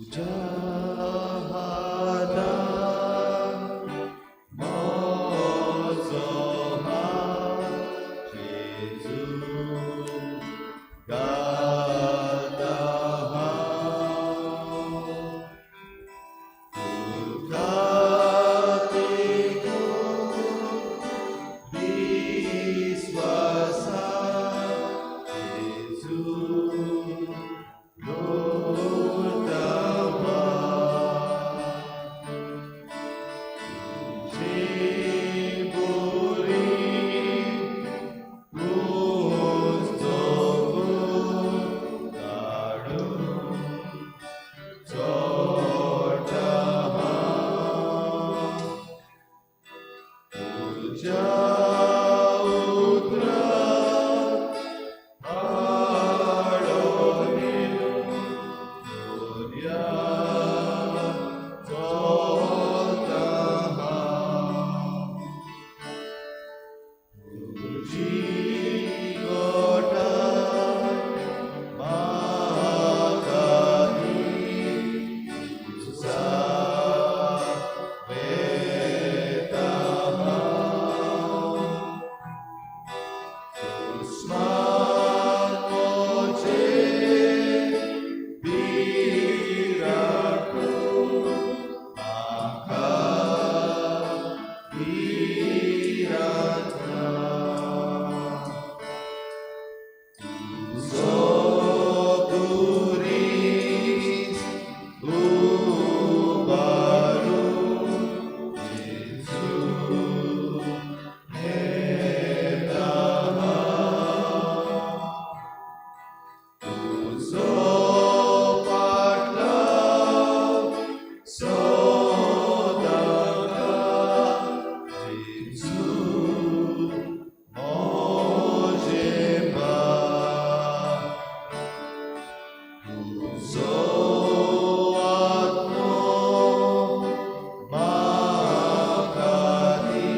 तुज्या हातान म्हजो हात जेजू घालता हांव. तुका तेकून विस्वासान जेजू दवरता वाट. तुजे बोरी कुस काडून चोडटा हांव. तुज्या उतराक आडो दिवन चलता हांव. तुजी घटाय म्हाका दी, जेजुसा वेता हांव. दुस्मान म्हजेर भिरांकूळ, म्हाका भिरांत ना. तुजो खुरीस उबारून जेजू येता हांव. तुजो पाटलाव सदांकाळ जेजू म्हजें बळ. तुजो आत्मो म्हाका दी,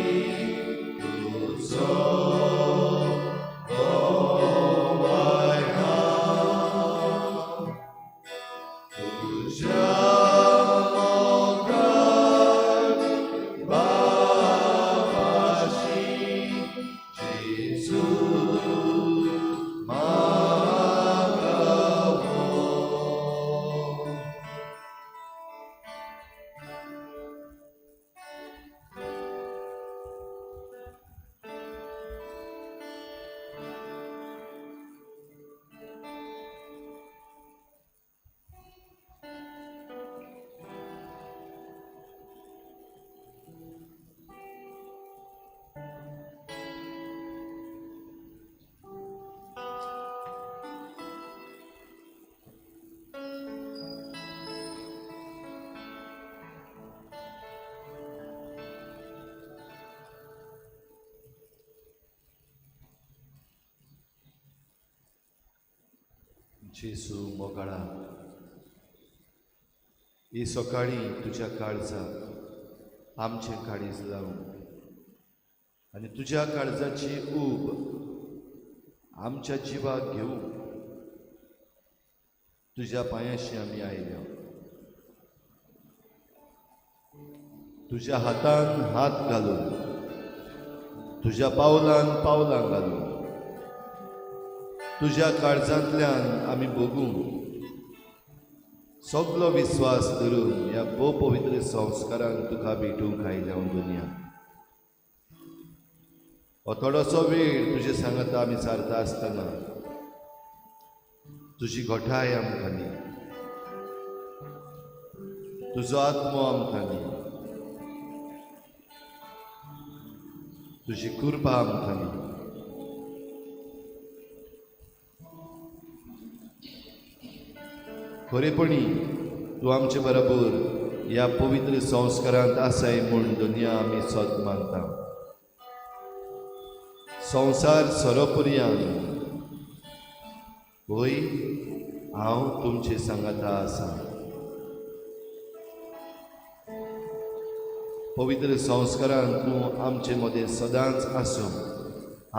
तुजो गवाय हांव. तुज्या मोगान बापाशी जेजू म्हाका व्हर. जेजू मोगाळा, ही सकाळी तुज्या काळजाक आमचें काळीज लावन आनी तुज्या काळजाची ऊब आमच्या जिवाक घेवन तुज्या पांयाशी आमी आयल्या. तुज्या हातान हात घालून, तुज्या पावलान पावलां घालून, तुज्या काळजांतल्यान आमी भोगूंक सगलो विस्वास धरून ह्या भोव पवित्र संस्कारान तुका भेटूंक आयल्या दुनिया. हो थोडोसो वेळ तुजे सांगाता आमी सारता आसतना तुजी घटाय आमकां दी, तुजो आत्मो आमकां दी, तुजी कृपा आमकां दी. खरेपणी तूं आमचे बरोबर ह्या पवित्र संस्कारांत आसाय म्हूण दुनिया आमी सत मानता. संवसार सोरोपर्यान वय हांव तुमचे सांगाता आसा. पवित्र संस्कारान तूं आमचे मदें सदांच आसूं.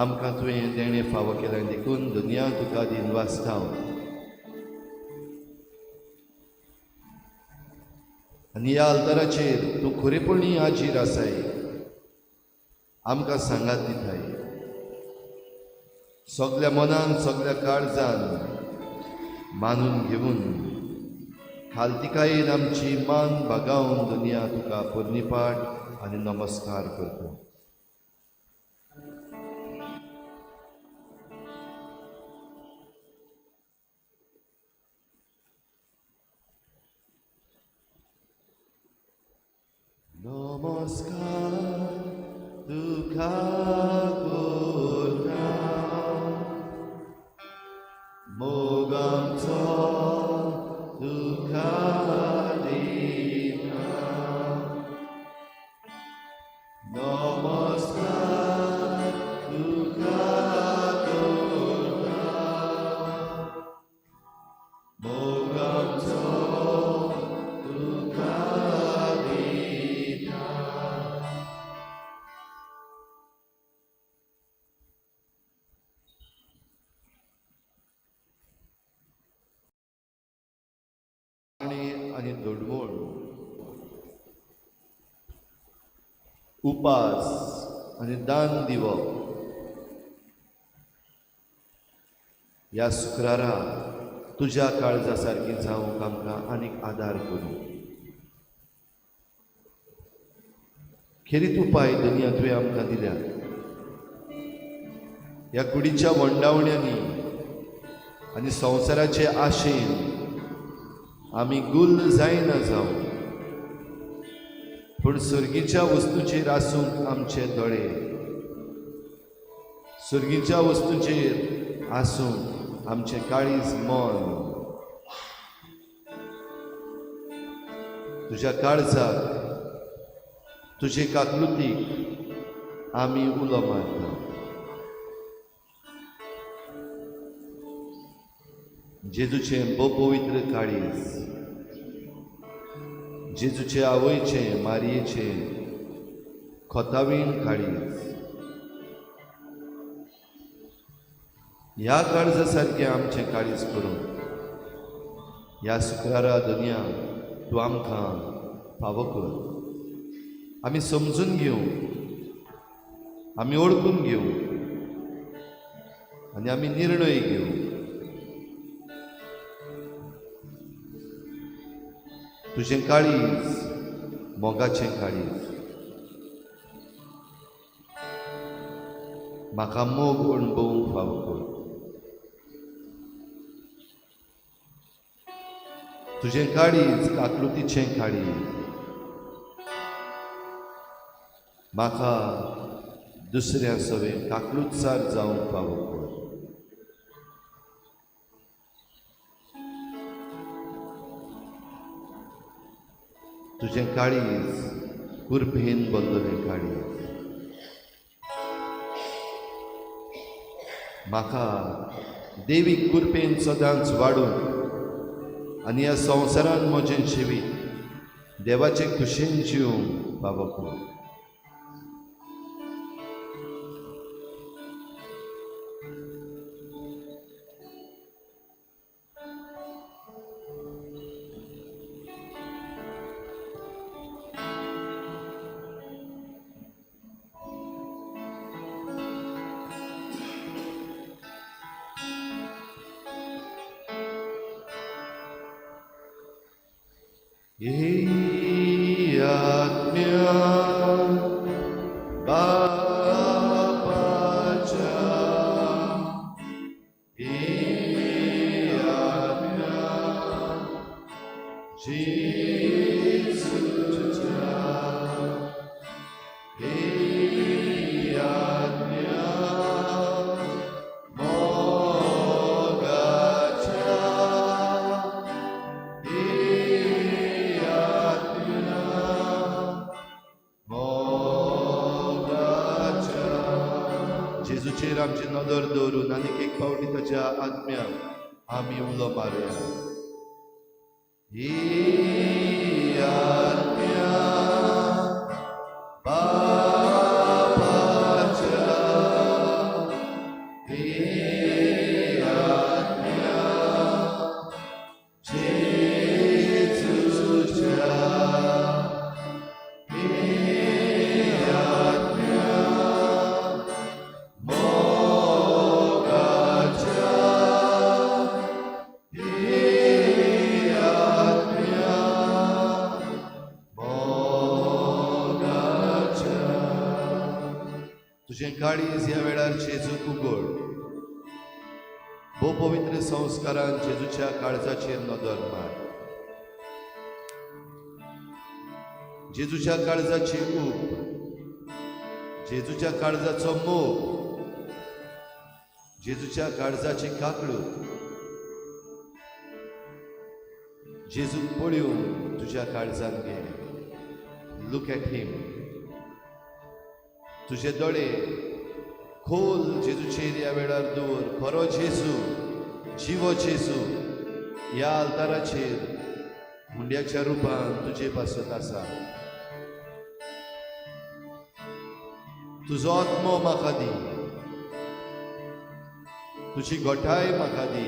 आमकां तुवें देणें फावो केलें देखून दुनिया तुका दिनवासता. आनी ह्या अल्ताराचेर तूं खरेपणी हाजीर आसाय, आमकां सांगात दिताय. सगल्या मनान सगल्या काळजान मानून घेवन खालतिकायेन आमची मान बागावन दुनिया तुका पुर्णीपाठ आनी नमस्कार करता. नमस्कार तुका करता, मोगाचो तुका दिता. नमस्कार तुका करता, मोगाचो तुका दिता. आनी दोडवण उपास आनी दान दिवप ह्या शुक्रारा तुज्या काळजा सारकी जावंक आमकां आनीक आदार करूं. खेरीत उपाय दुनिया तुवें आमकां दिल्या. ह्या कुडीच्या वंडावण्यांनी आनी संवसाराचे आशेन आमी गुल्ल जायना जावं, पूण सर्गीच्या वस्तूचेर आसूंक आमचे दोळे, सर्गीच्या वस्तूचेर आसूंक आमचें काळीज मन. तुज्या काळजाक तुजे काकलुतीक आमी उलो मारता. जेजूचें भोव पवित्र काळीज, जेजूचे आवयचें मारयेचें खोतावीण काळीज, ह्या काळजा सारकें आमचें काळीज करून ह्या शुक्रारा दुनिया तूं आमकां फावो कर. आमी समजून घेवं, आमी वळखून घेवं आनी आमी निर्णय घेवं. तुजें काळीज मोगाचें काळीज म्हाका मोग अणभवूंक फावो कर. तुजें काळीज काकलुतीचें काळीज म्हाका दुसऱ्या सवें काकलुतसार जावंक फावो कर. तुजें काळीज कुरपेन बदललें काळीज म्हाका देवीक कुरपेन सदांच वाडून आनी ह्या संवसारान म्हजें जिवीत देवाचे खुशेन जिवंक फावो कर. ही आज्ञा बापाच्या, ही आज्ञा जेजूच्या, ही आज्ञा मोगाच्या, ही आज्ञा मोगाच्या. जेजूचेर आमची नदर दवरून आनीक एक फावटी ताच्या आत्म्याक आमी उलो मारुया. ही आज्ञा बापाच्या, ही आज्ञा जेजूच्या, तुजें काळीज ह्या वेळार जेजूक उगड. भोव पवित्र संस्कारान जेजूच्या काळजाचेर नदर मार. जेजूच्या काळजाची ऊब, जेजूच्या काळजाचो मोग, जेजूच्या काळजाची काकळूत जेजूक पळोवन तुज्या काळजान घे. Look at him. तुजे दोळे खोल जेजूचेर ह्या वेळार दवर. खरो जेजू, जिवो जेजू ह्या आल्ताराचेर मुंड्याच्या रुपान तुजे पासत आसा. तुजो आत्मो म्हाका दी, तुजी घटाय म्हाका दी.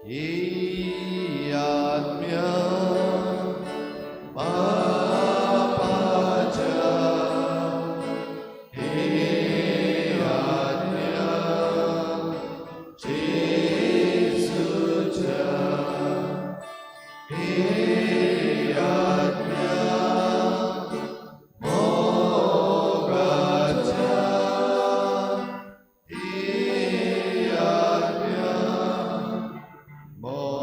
हे आत्म्या पापाच्या, हे आत्म्या जेजूच्या, हे आत्म्या मोगाच्या, हे आत्म्या मोगाच्या.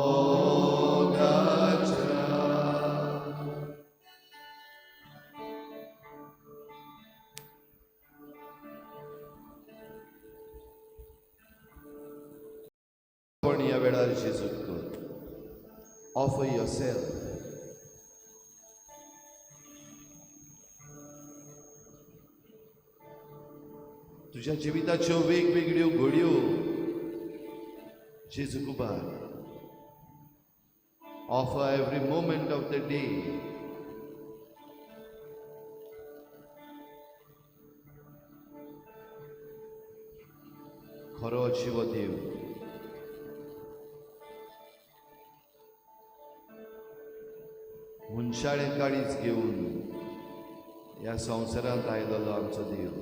पण ह्या वेळार जेजूक कर. Offer yourself. तुझ्या जिविताच्यो वेगवेगळ्यो घडयो जेजूक उबार. Offer every moment of the day. खरो जिवो देव, मनशाळें काळीज घेवन ह्या संवसारांत आयलेलो आमचो देव.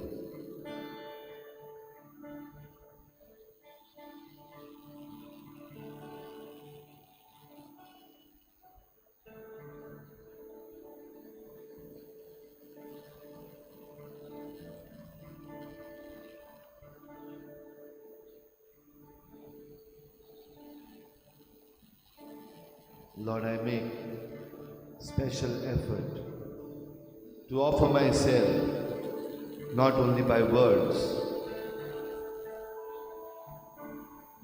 Lord, I make special effort to offer myself not only by words,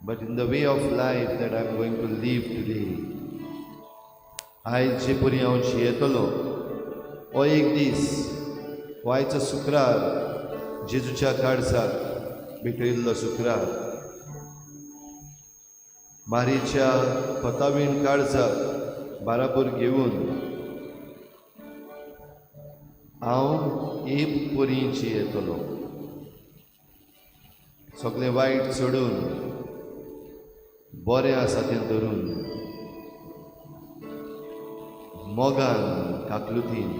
but in the way of life that I'm going to live today. आयज जे परी हांव जियेतलो हो एक दीस, हो आयचो शुक्रार, जेजूच्या काळजाक भेटयल्लो शुक्रार, मारीच्या पतावीण काळजाक बाराबर घेवन हांव एक परी जियेतलो. सगळें वायट सोडून बरें आसा तें धरून, मोगान, काकलुतीन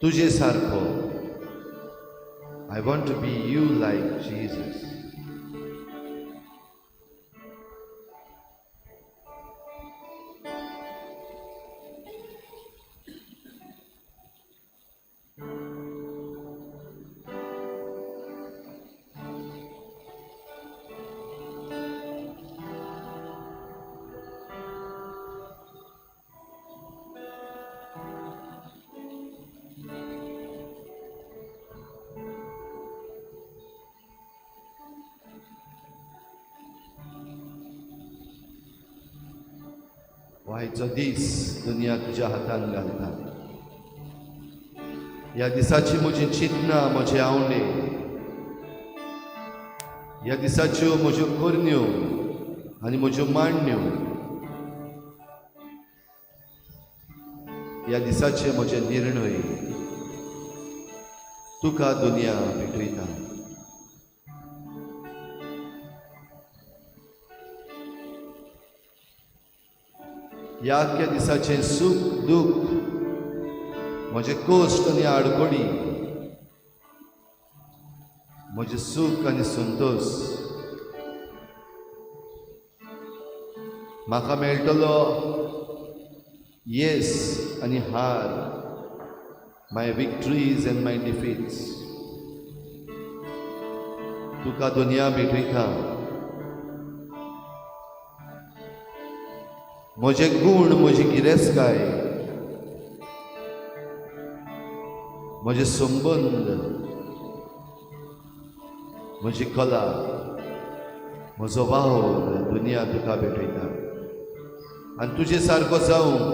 तुजे सारको. I want to be you like Jesus. आयचो दीस दुनिया तुज्या हातान घालता. ह्या दिसाची म्हजी चिंतना, म्हजे आवडे, ह्या दिसाच्यो म्हज्यो करण्यो आनी म्हज्यो मांडण्यो, ह्या दिसाचे म्हजे निर्णय तुका दुनिया भेटयता. ह्या आख्ख्या दिसाचें सूख दुःख, म्हजें कश्ट आनी आडखळी, म्हजें सूख आनी संतोश, म्हाका मेळटलो येस आनी हार, my victories and my defeats, तुका दुनिया भेटयता. म्हजे गूण, म्हजी गिरेस्तकाय, म्हजे संबंद, म्हजी कला, म्हजो वावर दुनिया तुका भेटयता आनी तुजे सारको जावंक,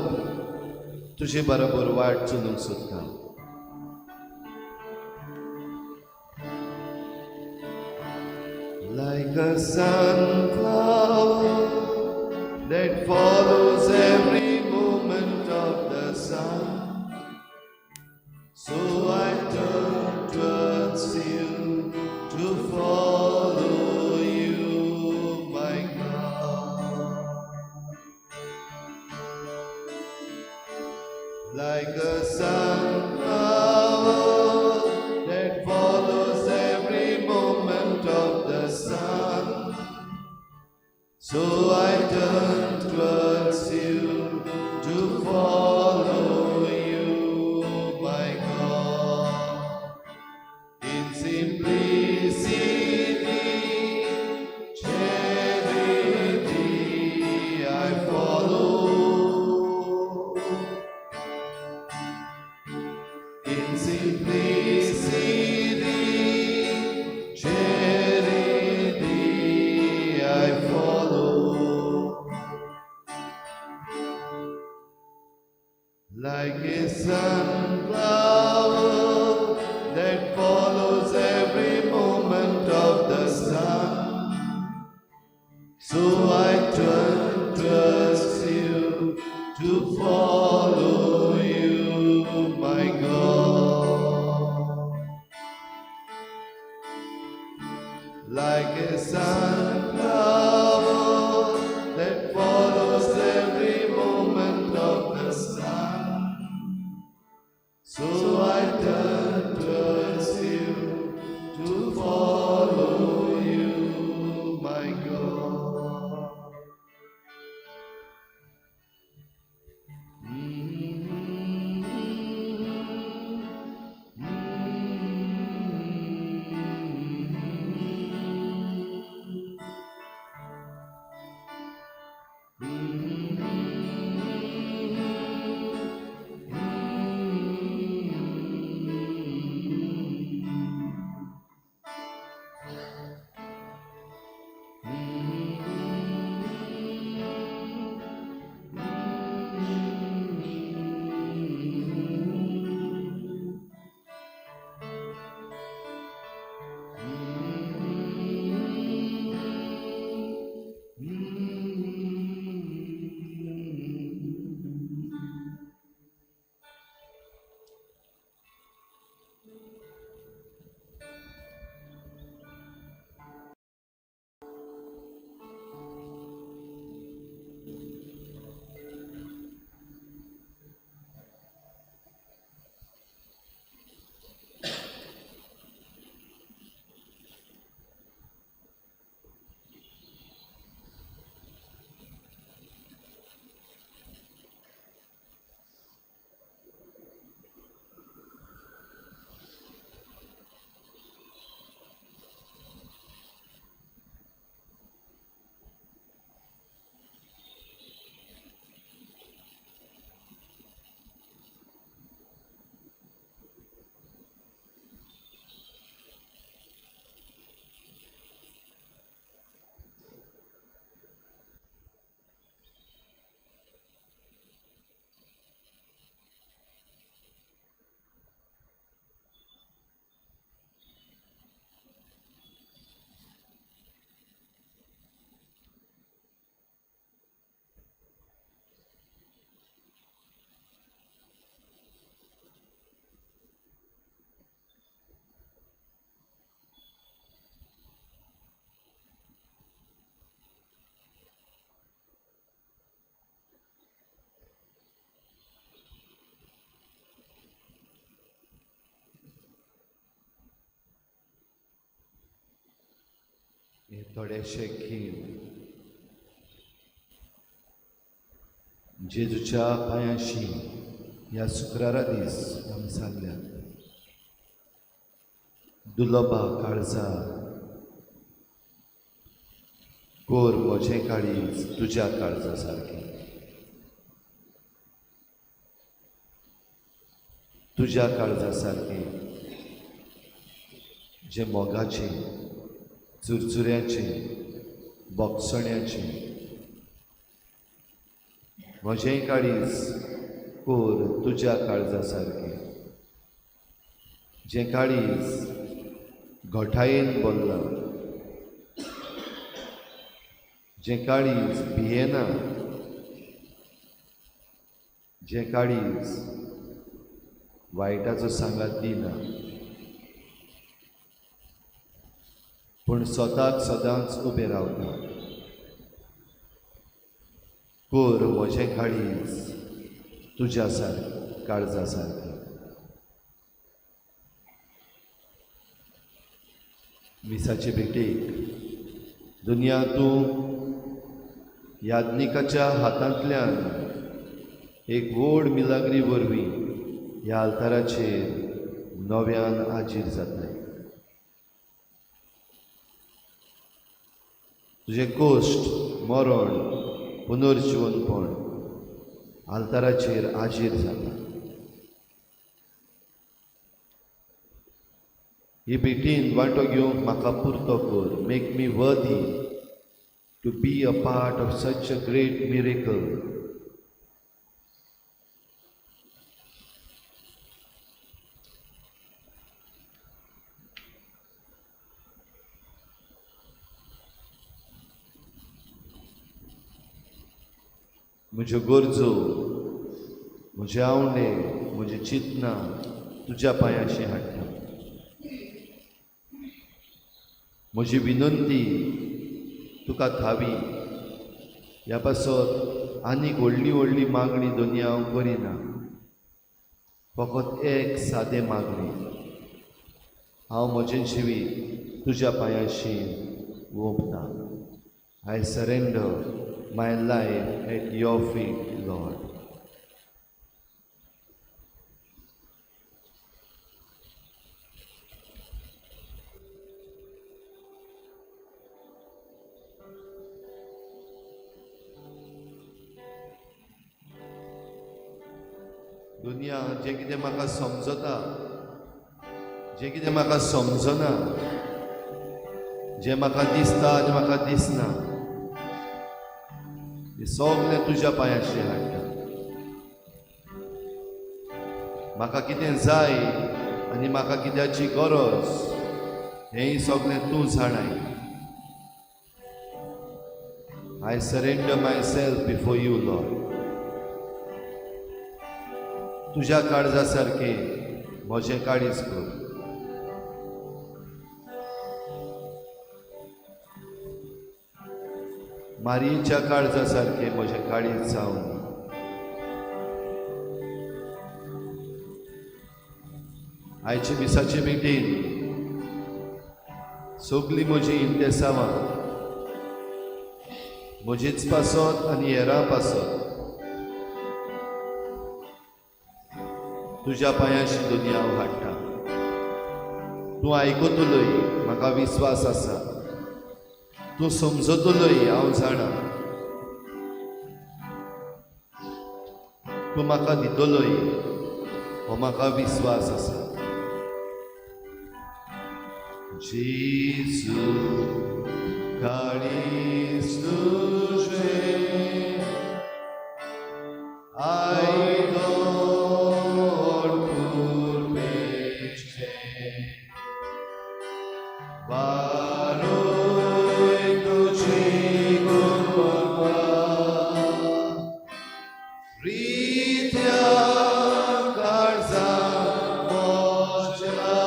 तुजे बरोबर वाट चलूंक सोदता. Like a sunflower that follows every movement of the sun, so I turn towards you to follow you, my God. Like a sunflower that follows every movement of the sun, so I turn towards you to follow you, my God. In simplicity, charity, I follow. In simplicity, charity, I follow. Like a sunflower that follows every movement of the sun, so I turn towards you to follow you, my God. Like a sunflower that follows every movement of the sun, so I turn towards you to follow you, my God. हे थोडेशे खीण जेजूच्या पांयांशी ह्या शुक्रारा दीस आमी सांगल्यात, दुर्लभा काळजा कोर म्हजें काळीज तुज्या काळजा सारकें, तुज्या काळजा सारकें जें मोगाचें, चुरचुऱ्याचें, बोगसण्याचें, म्हजेंय काळीज कोर तुज्या काळजा सारकें, जें काळीज घोटायेन भरलां, जें काळीज भियेना, जें काळीज वायटाचो सांगात दिना, पूण स्वताक सदांच उबें रावता. कोर म्हजें काळीज तुज्या सारकें, काळजा सारकें. मिसाचे भेटेक दुनिया तूं याज्ञिकाच्या हातांतल्यान एक व्हड मिलाग्री वरवीं ह्या आल्ताराचेर नव्यान आजीर जाताय. तुजें कोश्ट, मरण, पुनर्जिवनपण आल्ताराचेर आजीर जाता. ही भेटीन वांटो घेवंक म्हाका पुरतो कर. Make me worthy to be a part of such a great miracle. म्हज्यो गरजो, म्हजे आवंडे, म्हजी चिंतनां तुज्या पांयांशी हाडटा. म्हजी विनंती तुका थावी ह्या पासत आनीक व्हडली व्हडली मागणी दोनी हांव करिना. फकत एक सादें मागणी, हांव म्हजें जिवीत तुज्या पांयांशी ओंपता. I surrender my life at your feet, Lord. दुनिया जें कितें म्हाका समजता, जें कितें म्हाका समजना, जें म्हाका दिसता आनी म्हाका दिसना, हें सगळें तुज्या पांयांशी हाडटा. म्हाका कितें जाय आनी म्हाका कित्याची गरज हेंय सगळें तूं जाणाय. I surrender myself before you, Lord. तुज्या काळजा सारकें म्हजें काळीज कर. मारयेच्या काळजा सारकें म्हजें काळीज जावन. आयचे मिसाचे भेटीन सगळीं म्हजी इंतेसांवां म्हजेच पासत आनी हेरां पासत तुज्या पांयांशी दुनिया हांव हाडटा. तूं आयकतलोय म्हाका विस्वास आसा. तूं समजतलोय हांव जाणा. तूं म्हाका दितलोय हो म्हाका विस्वास आसा. जेजू काळीज तुजें आयदोण कुरपेचें वारोय तुजी कृपा रित्या काळजा म्हज्या.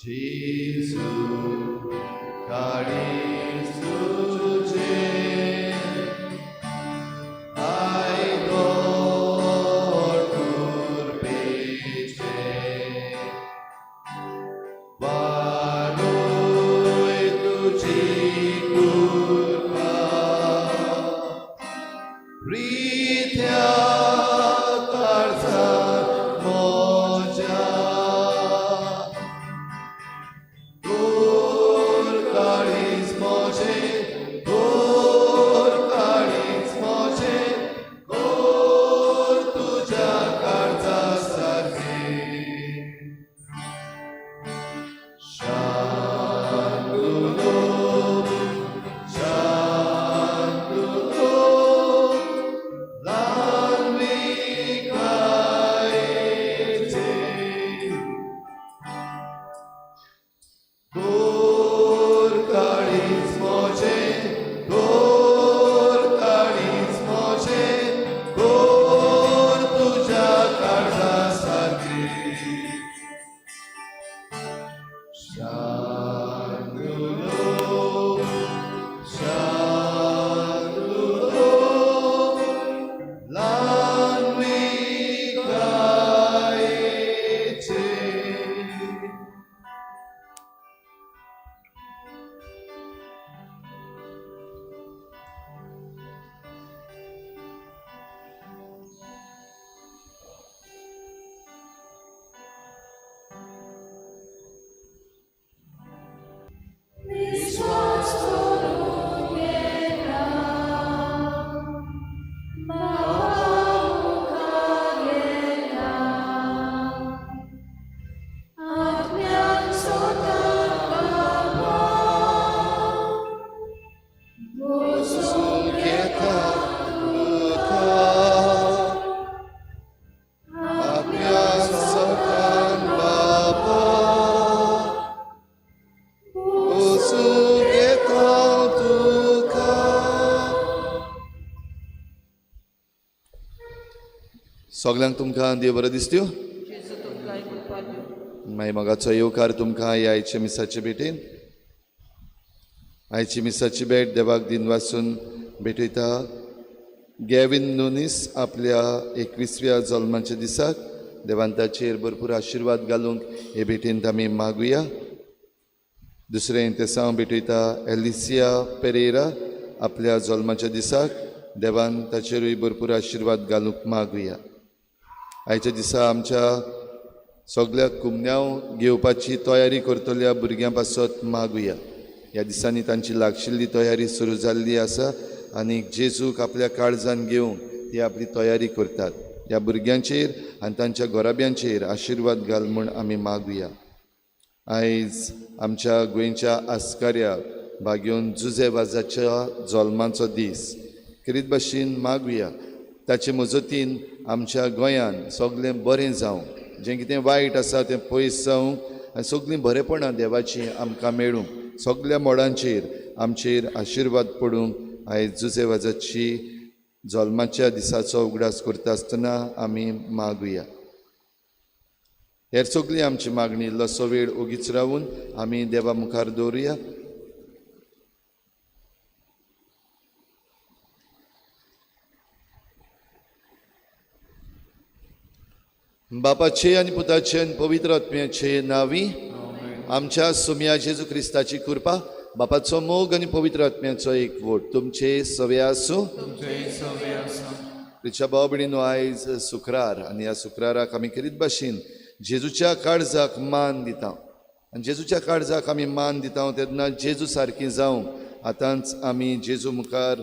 जेजू काळीज तुजें आयदोण कुरपेचें वारोय तुजी कृपा. घेता तुका. सगल्यांक तुमकां देव बरो दिसत्यो. मागीर मोगाचो येवकार तुमकां ह्या आयच्या मिसाचे भेटेन. आयची मिसाची भेट देवाक दिन वासून भेटयता. गॅवीन नुनीस आपल्या 21व्या जल्माच्या दिसाक देवान ताचेर भरपूर आशिर्वाद घालूंक हे भेटेंत आमी मागुया. दुसरें तेसांव भेटयता एलिसिया पेरेरा आपल्या जल्माच्या दिसाक देवान ताचेरूय भरपूर आशिर्वाद घालूंक मागुया. आयच्या दिसा आमच्या सगल्या कुमन्यांव घेवपाची तयारी करतल्या भुरग्यां पासत मागुया. ह्या दिसांनी तांची लागशिल्ली तयारी सुरू जाल्ली आसा आनी जेजूक आपल्या काळजान घेवंक ती आपली तयारी करतात. ह्या भुरग्यांचेर आनी तांच्या घराब्यांचेर आशिर्वाद घाल म्हूण आमी मागुया. आयज आमच्या गोंयच्या आस्काऱ्या भाग्योन जुजे वाजाच्या जल्माचो दीस करीत भाशेन मागुया. ताचे मजतीन आमच्या गोंयान सगळें बरें जावं, जें कितें वायट आसा तें पयस जावंक आनी सगळीं बरेपणां देवाचीं आमकां मेळूंक, सगल्या मोडांचेर आमचेर आशिर्वाद पडूंक आयज जुजे वाजाची जल्माच्या दिसाचो उगडास करता आसतना आमी मागुया. हेर सगळी आमची मागणी इल्लोसो वेळ ओगीच रावून आमी देवा मुखार दवरुया. बापाचे आनी पुताचे आनी पवित्र आत्म्याचे नांवी आमच्या सुम्या जेजू क्रिस्ताची कृपा, बापाचो मोग आनी पवित्र आत्म्याचो एकवट तुमचे सवे आसूं. रिच्या भाव भयणीनो, आयज शुक्रार आनी ह्या शुक्राराक आमी करीत भाशेन जेजूच्या काळजाक मान दिता आनी जेजूच्या काळजाक आमी मान दिता तेन्ना जेजू सारकी जावंक आतांच आमी जेजू मुखार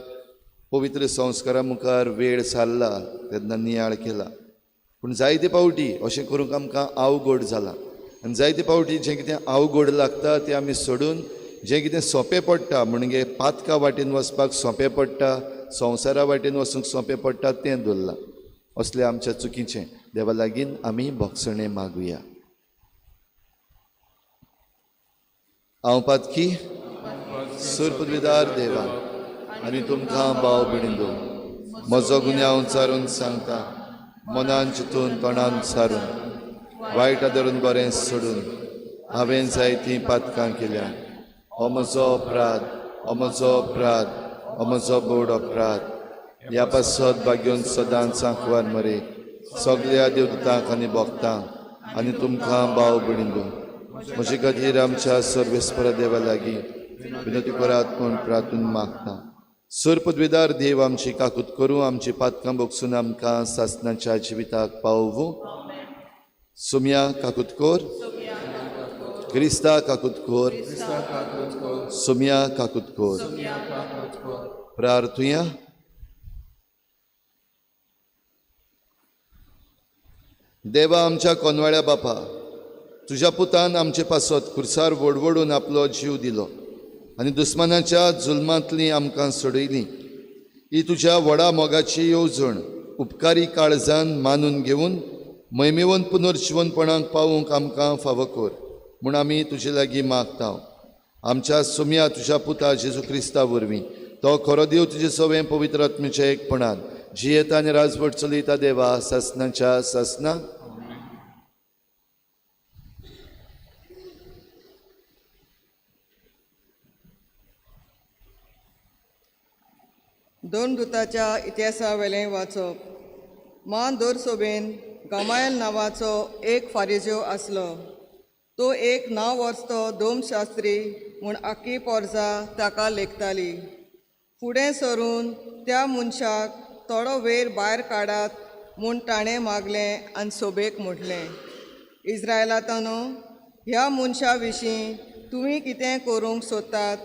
पवित्र संस्कारा मुखार वेळ सारला तेन्ना नियाळ केला. पूण जायते पावटी अशें करूंक आमकां अवघड जालां आनी जायते पावटी जें कितें अवघड लागता तें आमी सोडून जें कितें सोंपें पडटा, म्हणजे पातका वाटेन वचपाक सोंपें पडटा, संवसारा वाटेन वचूंक सोंपें पडटा तें दवरलां. असलें आमच्या चुकीचें देवा लागीं आमी भोगसणें मागुया. हांव पातकी सुरपदवीदार देवा आनी तुमकां भाव भयणींनो म्हजो गुन्यांव चारून सांगता, मनान चिंतून तोंडान सारून वायट धरून बरें सोडून हांवें जायतीं पातकां केल्या. हो म्हजो अपराध, हो म्हजो अपराध, हो म्हजो बोड अपराध. ह्या पासत भाग्योन सदांच आंकवार मरे सगल्या देवदूतांक आनी भोगतांक आनी तुमकां भाव भयणींनो म्हजे खातीर आमच्या सर्वेस्परा देवा लागीं विनती करात म्हूण प्रार्थून मागता. सुरपदवीदार देव आमची काकूत करूं, आमची पातकां भोगसून आमकां सासणाच्या जिविताक पावोवूं. सुम्या काकूत कोर, क्रिस्ता काकूत कोर, सुम्या काकूत कोर. प्रार्थुया. देवा आमच्या कोनवाळ्या बापा, तुज्या पुतान आमचे पासत खुर्सार वडवडून आपलो जीव दिलो आनी दुस्मानाच्या जुलमांतली आमकां सोडयली. ही तुज्या व्हडा मोगाची येवजण उपकारी काळजान मानून घेवन मैमेवन पुनर्जिवनपणाक पावूंक आमकां फावो कर म्हूण आमी तुजे लागीं मागता. आमच्या सुम्या तुज्या पुता जेजू क्रिस्ता वरवीं तो खरो देव तुजे सवें पवित्र आत्म्याच्या एकपणान जियेता आनी राजवट चलयता देवा सासनाच्या सासना. दोन दुताच्या इतिहासावेलें वाचप. मान दोरसोबेन गमायल नांवाचो एक फारिज्यो आसलो. तो एक नांव वर्सतो दोमशास्त्री म्हूण आक्की पोरजा ताका लेखताली. फुडें सरून त्या मनशाक थोडो वेळ भायर काडात म्हूण ताणें मागलें आनी सोबेक म्हटलें, इस्रायलांतानो, ह्या मनशा विशीं तुमी कितें करूंक सोदतात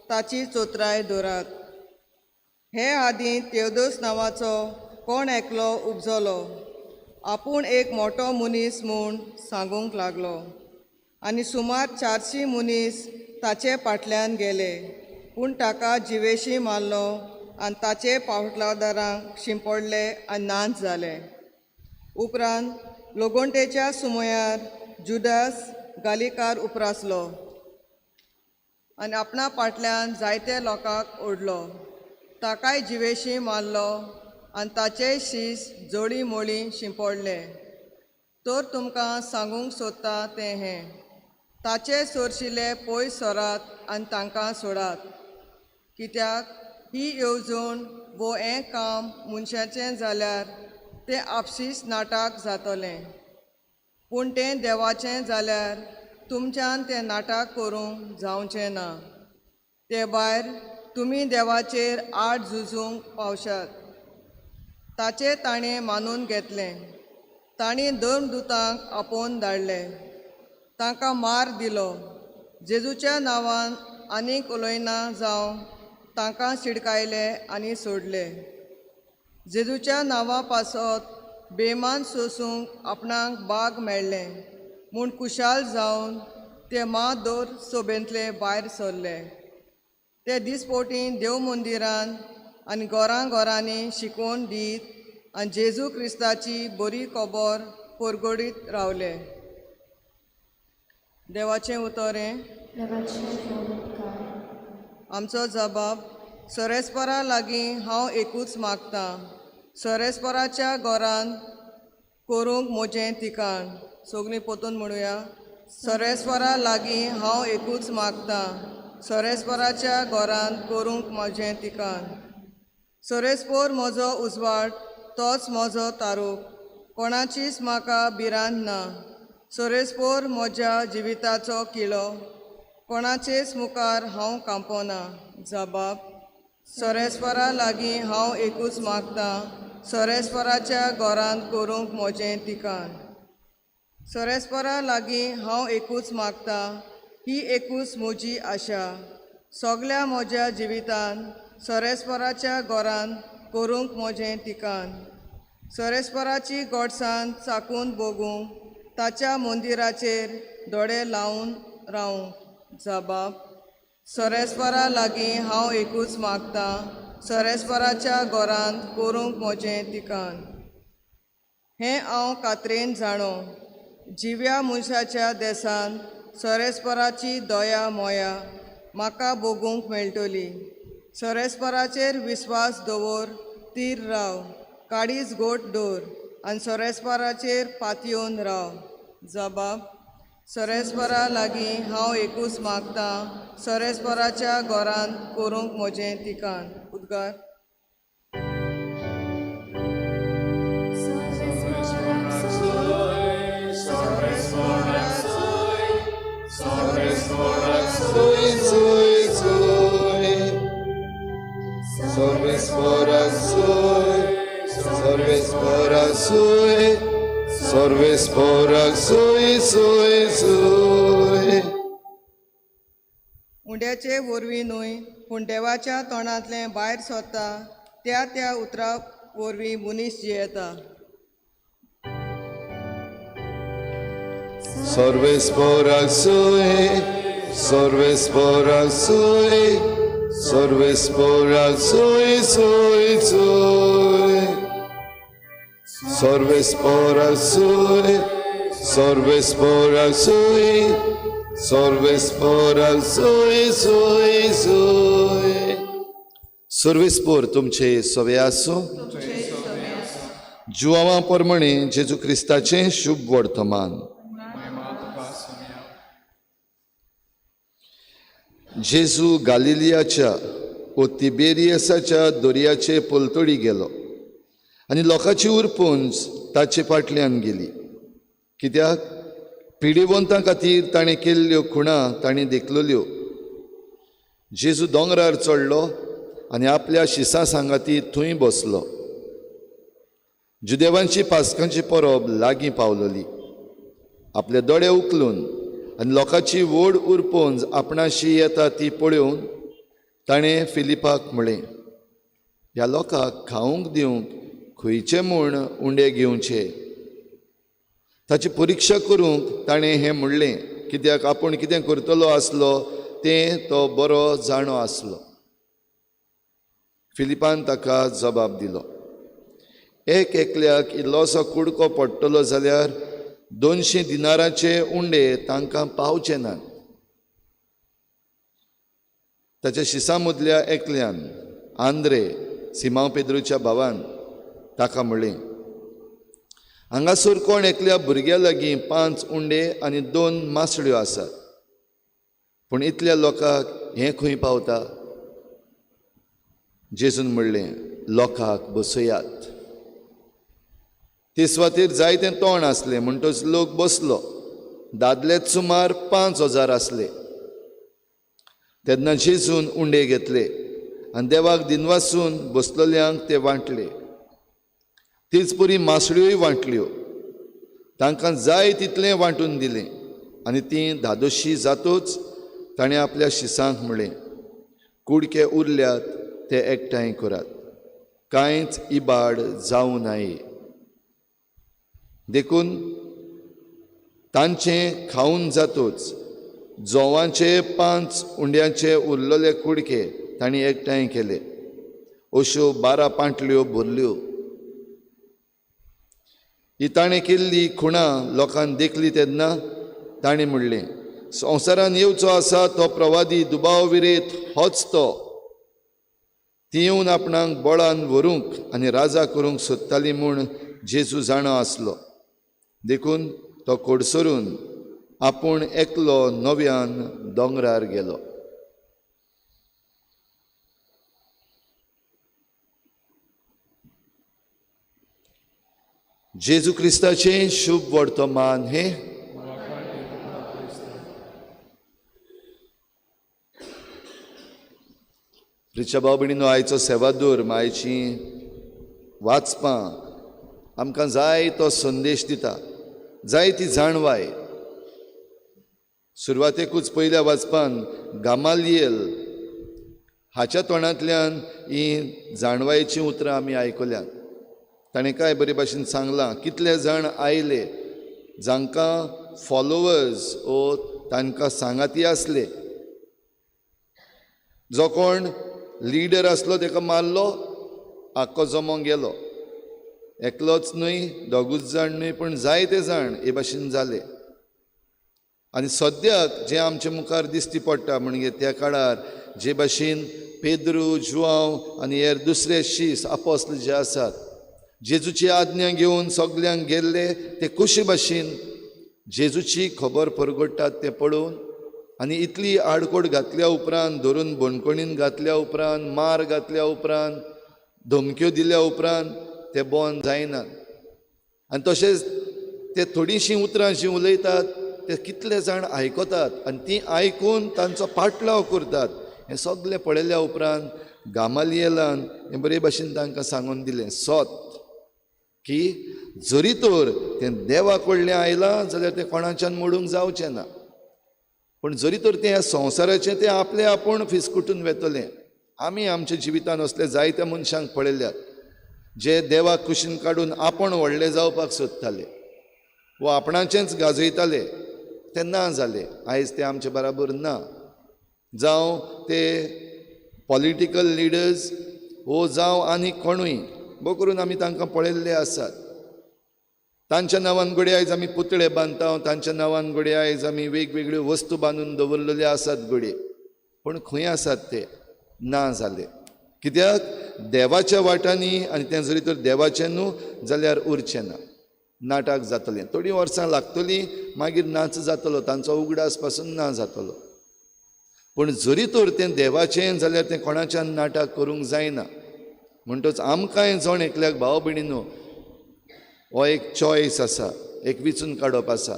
ताची चोत्राय दवरात. हे आदीं तेवदोस नांवाचो कोण एकलो उपजलो, आपूण एक मोटो मनीस म्हूण सांगूंक लागलो आनी सुमार 400 मनीस ताचे फाटल्यान गेले, पूण ताका जिवेशी मारलो आनी ताचे पावटलादारांक शिंपडले आनी नाच जाले. उपरांत लोगोंटेच्या सुमयार जुदास गालिकार उपरासलो. आनी आपणा फाटल्यान जायते लोकांक ओडलो. ताकाय जिवेशी मारलो आनी ताचेय शीस जोळी मोळी शिंपडले. तर तुमकां सांगूंक सोदता तें हें, ताचे सोरशिले पयस सरात आनी तांकां सोडात. कित्याक ही येवजण वो हें काम मनशाचें जाल्यार तें आपशीच नाटक जातलें, पूण तें देवाचें जाल्यार तुमच्यान तें नाटक करूंक जावचें ना. ते भायर तुमी देवाचेर आड झुजूंक पावशात. ताचें ताणें मानून घेतलें. तांणी धर्मदुतांक आपोवन धाडले, तांकां मार दिलो. जेजूच्या नांवान आनीक उलयना जावं तांकां शिडकायले आनी सोडले. जेजूच्या नांवा पासत बेमान सोसूंक आपणाक बाग मेळ्ळें म्हूण खुशाल जावन ते मादोर सोबेंतले भायर सरले. ते दिसपोटी देव मंदिरान आनी घरां घरांनी शिकोवन दीत आनी जेजू क्रिस्ताची बरी खबर परगडीत रावले. देवाचें उतर हें. आमचो जबाब. सरेस्परा लागीं हांव एकूच मागतां, सरेस्पराच्या घरान करूंक म्हजें ठिकाण. सगळीं पोतून म्हणुया. सरेस्परा लागीं हांव एकूच मागतां, सरेस्पराच्या घरान करूंक म्हजें ठिकाण. सरेस्पोर म्हजो उजवाड, तोच म्हजो तारूक, कोणाचीच म्हाका भिरांत ना. सरेस्पोर म्हज्या जिविताचो किलो, कोणाचेच मुखार हांव कांपना. जबाब. सरेस्परा लागीं हांव एकूच मागतां, सरेस्पराच्या घरांत करूंक म्हजें ठिकाण. सरेस्परा लागीं हांव एकूच मागतां, ही एकूच म्हजी आशा. सगल्या म्हज्या जिवितान सरेस्पराच्या घरांत करूंक म्हजें ठिकाण. सरेस्पराची गोडसाण चाकून भोगूंक, ताच्या मंदिराचेर दोळे लावन रावूंक. जबाब. सरेस्परा लागीं हांव एकूच मागतां, सरेस्पराच्या घरांत करूंक म्हजें ठिकाण. हें हांव कात्रेन जाणो, जिव्या मनशाच्या देसान सरेस्पराची दया मोया म्हाका भोगूंक मेळटली. सरेस्पराचेर विस्वास दवर, तीर राव, काडीच गोट दवर आनी सरेस्पराचेर पातयेवन राव. जबाब. सरेस्परा लागीं हांव एकूच मागतां, सरेस्पराच्या घरांत करूंक म्हजें ठिकाण. उद्गार. उंड्याचे वरवीं न्हय, पूण देवाच्या तोंडांतलें भायर सरता त्या त्या उतरा वरवीं मनीस जियेता. सर्वेस्पराक सोय, सर्वेस्पराक सोय, सर्वेस्पराक सोय सोय सोय. सर्वेस्पराक सोय, सर्वेस्पराक सोय, सर्वेस्पराक सोय सोय सोय. सर्वेस्पोर तुमचे सवे आसूं. जुवांवा परमणे जेजू क्रिस्ताचें शुभ वर्तमान. जेजू गालिलियाच्या ओ तिबेरियसाच्या दर्याचे पलतडी गेलो आनी लोकांची उरपुंज ताचे फाटल्यान गेली. कित्याक पिडेवंतां खातीर ताणें केल्ल्यो खुणा ताणें देखलेल्यो. जेजू दोंगरार चडलो आनी आपल्या शिसां सांगाती थंय बसलो. जुदेवांची पास्कांची परब लागीं पावलली. आपले दोळे उखलून आनी लोकांची व्हड उरपोंज आपणाशी येता ती पळोवन ताणें फिलिपाक म्हळें, ह्या लोकांक खावंक दिवंक खंयचे म्हूण उंडे घेवचे. ताची परिक्षा करूंक ताणें हें म्हणलें, कित्याक आपूण कितें करतलो आसलो तें तो बरो जाणो आसलो. फिलिपान ताका जबाब दिलो, एक एकल्याक इल्लोसो कुडको पडटलो जाल्यार 200 दिनाराचे उंडे तांकां पावचे नात. ताच्या शिसां मदल्या एकल्यान, आंद्रे, सिमांव पेद्रूच्या भावान, ताका म्हणलें, हांगासर कोण एकल्या भुरग्या लागीं 5 उंडे आनी 2 मासळ्यो आसात, पूण इतल्या लोकांक हें खंय पावता? जेजून म्हणलें, लोकांक बसयात. ते सुवातेर जायतें तोंड आसलें, म्हणटच लोक बसलो. दादलेच सुमार 5000 आसले. तेन्ना जेजून उंडे घेतले आनी देवाक दिनवासून बसलेल्यांक ते वांटले. तेच परी मासळ्योय वांटल्यो. तांकां जाय तितलें वांटून दिलें आनी तीं धादोशी जातूच ताणें आपल्या शिसांक म्हणलें, कुडके उरल्यात ते एकठांय करात, कांयच इबाड जावं नये. देखून तांचें खावन जातूच जोवांचे 5 उंड्याचे उरलेले कुडके तांणी एकठांय केले, अश्यो 12 पांटल्यो भरल्यो. ही ताणें केल्ली खुणां लोकांक देखली तेन्ना ताणें म्हणलें, संवसारान येवचो आसा तो प्रवादी दुबाव विरेत होच तो. ती येवन आपणाक बळान व्हरूंक आनी राजा करूंक सोदताली म्हूण जेजू जाणो आसलो, देखून तो कोडसरून आपूण एकलो नव्यान दोंगरार गेलो. जेजू क्रिस्ताचें शुभ वर्तमान हें. प्रिच्या भाव भयणीनो, आयचो सेवादूर मायची वाचपां आमकां जाय तो संदेश दिता, जाय ती जाणवाय. सुरवातेकूच पयल्या वाचपान गामालियल हाच्या तोंडांतल्यान ही जाणवायेचीं उतरां आमी आयकल्यात. ताणें काय बरे भाशेन सांगलां, कितले जाण आयले जांकां फॉलोवर्स ओ तांकां सांगाती आसले, जो कोण लिडर आसलो ताका मारलो, आख्खो जमो गेलो. एकलोच न्हय, दोगूच जाण न्हय, पूण जायते जाण हे भाशेन जाले. आनी सद्याक जें आमचे मुखार दिश्टी पडटा म्हणजे त्या काळार जे भाशेन पेद्रू, जुआंव आनी हेर दुसरे शीस आपोस्ल जे आसात, जेजूची आज्ञा घेवन सगल्यांक गेल्ले, ते कशे भाशेन जेजूची खबर परगडटात तें पळोवन आनी इतली आडकोड घातल्या उपरांत, धरून बणकणीन घातल्या उपरांत, मार घातल्या उपरांत, धमक्यो दिल्या उपरांत ते बंद जायनात. आनी तशेंच ते थोडीशीं उतरां जीं उलयतात ते कितले जाण आयकतात आनी तीं आयकून तांचो पाटलाव करतात. हें सगलें पळयल्या उपरांत गामालियेलान हें बरे भाशेन तांकां सांगून दिलें सत की जरी तर तें देवा कडलें आयलां जाल्यार तें कोणाच्यान मोडूंक जावचें ना, पूण जरी तर तें ह्या संवसाराचें तें आपलें आपूण फिसकुटून वेतलें. आमी आमच्या जिवितान असले जायत्या मनशांक पळयल्यात जे देवाक कुशीन काडून आपूण व्हडले जावपाक सोदताले वो आपणाचेंच गाजयताले, ते ना जाले. आयज ते आमचे बराबर ना. जावं ते पॉलिटिकल लिडर्स वो जावं आनी कोणूय, बो करून आमी तांकां पळयल्ले आसात. तांच्या नांवान घडये आयज आमी पुतळे बांदता, तांच्या नांवान घडये आयज आमी वेगवेगळ्यो वस्तू बांदून दवरलेल्यो आसात घडये, पूण खंय आसात ते? ना जाले. कित्याक? देवाच्या वाटांनी, आनी तें जरी तर देवाचें न्हू जाल्यार उरचें ना, नाटक जातलें. थोडीं वर्सां लागतलीं, मागीर नाच जातलो, तांचो उगडास पासून ना जातलो. पूण जरी तर तें देवाचें जाल्यार तें कोणाच्यान नाटक करूंक जायना. म्हणटच आमकांय जण एकल्याक भाव भयणीनो हो एक चॉयस आसा, एक विचून काडप आसा.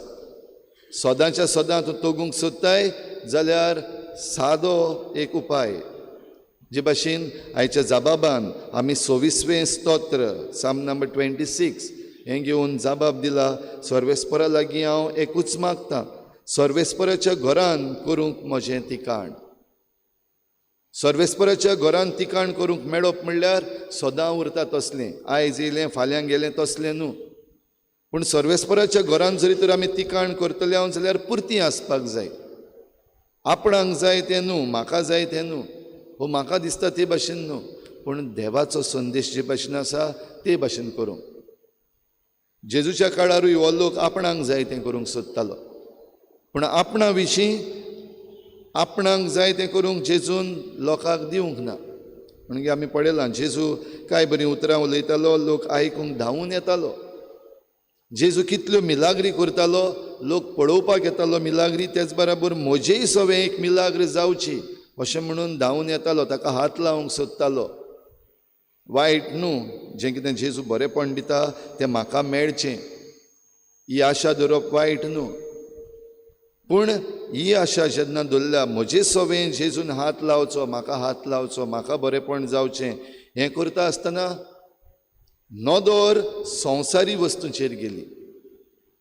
सदांच्या सदां तूं तगूंक सोदताय जाल्यार सादो एक उपाय, जे भाशेन आयच्या जाबाबान आमी 26वें स्तोत्र, साम नंबर 26 हें घेवन जाबाब दिला. सर्वेस्परा लागीं हांव एकूच मागतां, सर्वेस्पराच्या घरान करूंक म्हजें तिकाण. सर्वेस्पराच्या घरान तिकाण करूंक मेळप म्हणल्यार सदां उरता तसलें, आयज येयलें फाल्यां गेलें तसलें न्हू. पूण सर्वेस्पराच्या घरान जरी तर आमी तिकाण करतले हांव जाल्यार पुरती आसपाक जाय. आपणाक जाय तें न्हू, म्हाका जाय तें न्हू, वो म्हाका दिसता ते भाशेन न्हू, पूण देवाचो संदेश जे भाशेन आसा ते भाशेन करूंक. जेजूच्या काळारूय हो लोक आपणाक जाय तें करूंक सोदतालो, पूण आपणा विशीं आपणाक जाय तें करूंक जेजून लोकांक दिवंक ना. म्हणजे आमी पळयलां जेजू कांय बरीं उतरां उलयतालो, लोक आयकूंक धांवून येतालो. जेजू कितल्यो मिलाग्री करतालो, लोक पळोवपाक येतालो मिलाग्री, तेच बराबर म्हजेय सवें एक मिलाग्र जावची अशें म्हणून धांवून येतालो, ताका हात लावंक सोदतालो. वायट न्हू, जें कितें जेजू बरेंपण दिता तें म्हाका मेळचें ही आशा दवरप वायट न्हू. पूण ही आशा जेन्ना दवरल्या म्हजे सवें जेजून हात लावचो, म्हाका हात लावचो, म्हाका बरेंपण जावचें, हें करता आसतना नदर संवसारी वस्तूंचेर गेली.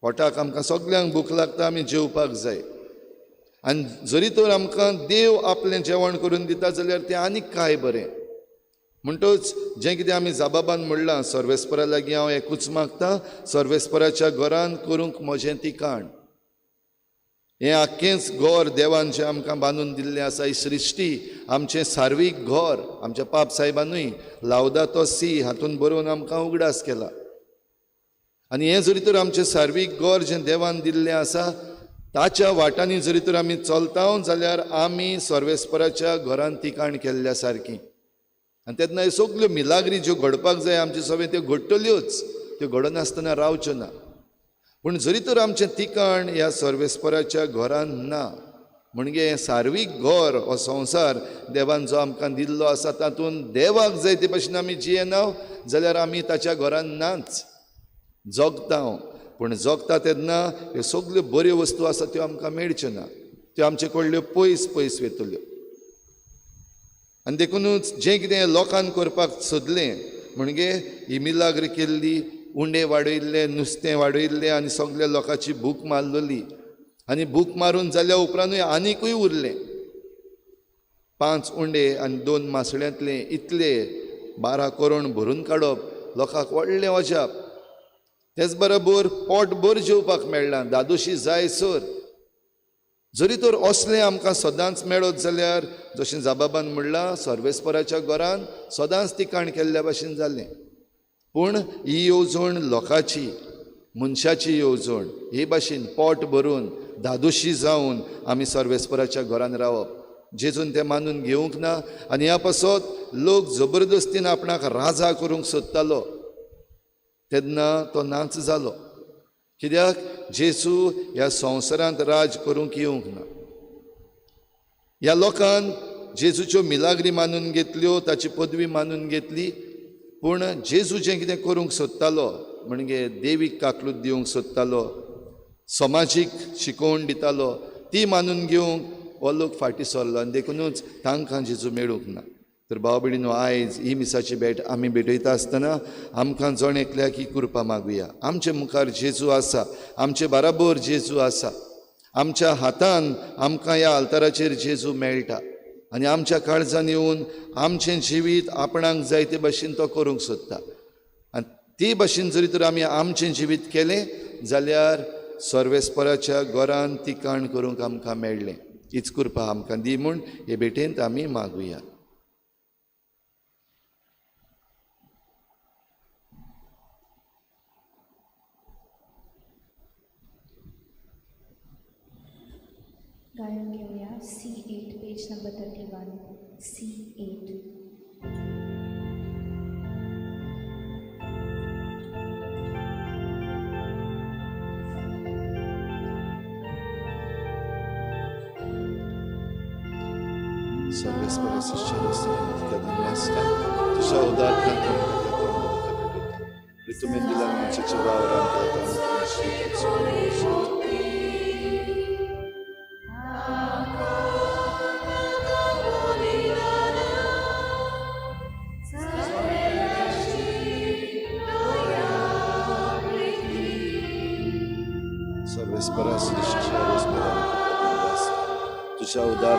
पोटाक आमकां सगल्यांक भूक लागता, आमी जेवपाक जाय. आनी जरी तर आमकां देव आपलें जेवण करून दिता जाल्यार तें आनीक काय बरें. म्हणटच जें कितें आमी जाबाबान म्हणलां, सर्वेस्परा लागीं हांव एकूच मागता, सर्वेस्पराच्या घरान करूंक म्हजें ठिकाण. हें आख्खेंच घर देवान जें आमकां बांदून दिल्लें आसा, ही सृश्टी आमचें सार्वीक घर. आमच्या पाप सायबानूय लावदातो सी हातून बरोवन आमकां उगडास केला. आनी हें जरी तर आमचें सार्वीक घर जें देवान दिल्लें आसा ताच्या वाटांनी जरी तर आमी चलता जाल्यार आमी सर्वेस्पराच्या घरान ठिकाण केल्ल्या सारकी. आनी तेन्ना ह्यो सगल्यो मिलाग्री ज्यो घडपाक जाय आमचे सगळें त्यो घडटल्योच, त्यो घडनासतना रावच्यो ना. पूण जरी तर आमचें ठिकाण ह्या सर्वेस्पराच्या घरान ना, म्हणजे हें सार्वीक घर हो संवसार देवान जो आमकां दिल्लो आसा तातूंत देवाक जाय ते भशेन आमी जियेना जाल्यार आमी ताच्या घरान नाच, जगता. पूण जगता तेन्ना ह्यो सगल्यो बऱ्यो वस्तू आसा त्यो आमकां मेळच्यो ना, त्यो आमचे कडल्यो पयस पयस वयतल्यो. आनी देखुनूच जें कितें लोकान करपाक सोदलें, म्हणजे ही मिलाग्र केल्ली, उंडे वाडयल्ले, नुस्तें वाडयल्लें आनी सगल्या लोकांची भूक मारलेली. आनी भूक मारून जाल्या उपरांतूय आनिकूय उरलें. 5 उंडे आनी 2 मासळ्यांतले इतले 12 करोड भरून काडप लोकांक व्हडलें अजाप. तेच बरोबर पोटभर जेवपाक मेळ्ळां, दादोशी जाय सर. जरी तर असलें आमकां सदांच मेळत जाल्यार जशें जाबाबान म्हणलां, सर्वेस्पराच्या घरान सदांच ठिकाण केल्ल्या भशेन जालें. पूण ही येवजण लोकांची, मनशाची येवजण, हे भाशेन पोट भरून धादोशी जावन आमी सर्वेस्पराच्या घरान रावप, जेजून तें मानून घेवंक ना. आनी ह्या पासत लोक जबरदस्तीन आपणाक राजा करूंक सोदतालो तेन्ना तो नाच जालो. कित्याक जेजू ह्या संवसारांत राज करूंक येवंक ना. ह्या लोकान जेजूच्यो मिलाग्री मानून घेतल्यो, ताची पदवी मानून घेतली, पूण जेजू जें कितें करूंक सोदतालो, म्हणजे देवीक काकलूत दिवंक सोदतालो, समाजीक शिकोवण दितालो, ती मानून घेवंक हो लोक फाटीं सरलो. आनी देखुनूच तांकां जेजू मेळूंक ना. तर भाव भयणीनो, आयज ही मिसाची भेट आमी भेटयता आसतना आमकां जण एकल्याक ही कृपा मागुया. आमचे मुखार जेजू आसा, आमचे बराबर जेजू आसा, आमच्या हातान आमकां ह्या आल्ताराचेर जेजू मेळटा आनी आमच्या काळजान येवन आमचें जिवीत आपणाक जाय ते भशेन तो करूंक सोदता. आनी ते भशेन जरी तर आमी आमचें जिवीत केलें जाल्यार सर्वेस्पराच्या घरान ठिकाण करूंक आमकां मेळ्ळें. हीच कृपा आमकां दी म्हूण हे भेटेंत आमी मागुया. गायन घेऊया C8 page number 31 C8. तुझ्या उदार तुझ्या उदार